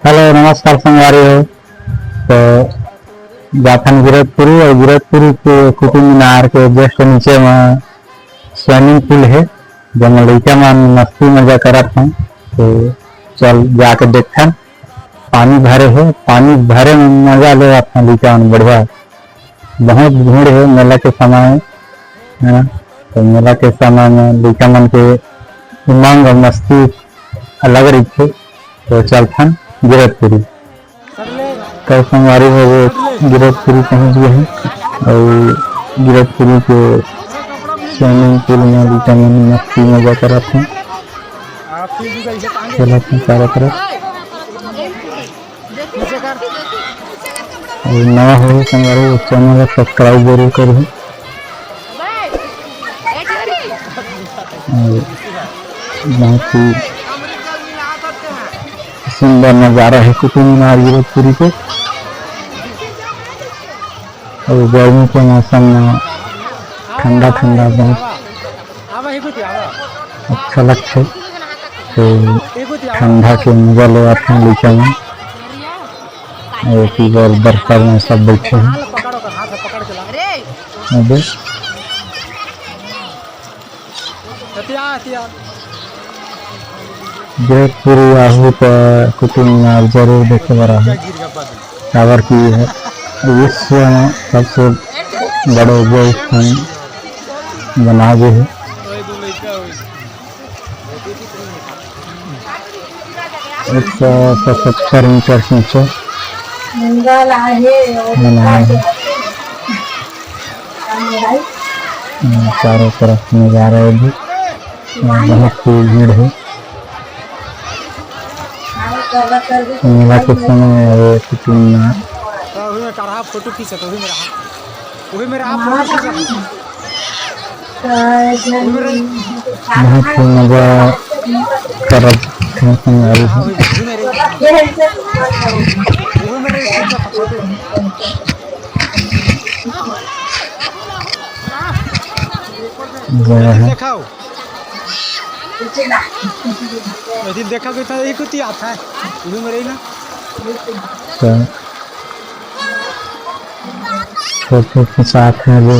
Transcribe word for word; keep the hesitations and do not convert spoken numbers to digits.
Hello, नमस्कार संगवारी हो। तो जाथन गिरौदपुरी और गिरौदपुरी के कुतुब मीनार के just नीचे में swimming pool है, जेमा लइका मन मस्ती मजा करत हैं। तो चल जाके देखथन, पानी भरे है, पानी भरे में मजा लेवत हैं लइका मन, बढ़िया। बहुत भीड़ है मेला के समय, है ना? तो मेला के समय में लइका मन के उमंग और मस्ती अलग रहिथे। तो चलथन गिरौदपुरी। तो संगवारी हो, वो गिरौदपुरी पहुंच गए हैं और गिरौदपुरी के swimming pool में लइका मन मस्ती मजा करत हैं। चलत हैं चारों तरफ। अउ नवा हो संगवारी, channel ला subscribe जरूर करिए। अउ बहुत ही सुंदर नजारा है कुतुब मीनार गिरौदपुरी के। अउ गर्मी के मौसम में ठंडा ठंडा बहुत अच्छा लगथे। तो ठंडा के मजा लेवत हैं लइका मन। अउ एती बर बरखा में सब बैठे हैं। अबे। जयपुर आहू त कुतुब मीनार जरूर देखे बर आहू, काबर कि विश्व में सबसे बड़ो जय स्थान बना गे हे। एक सौ सतहत्तर मीटर ऊंचा मंगल आहे। बनाया है। हम्म, चारों तरफ नजारा है भी। बहुत ही भीड़ है। मेला के समय ये कुतुब मीनार। तो अभी मैं टरहा फोटो खींचत, अभी मेरा हाथ, अभी मेरा हाथ फोटो खींचत। बहुत ही मजा करत हैं संगवारी हो। जय है। देखा हो। देखा कि तो एक होती आता है। इधर में रही ना। तो छोटे के साथ हैं जो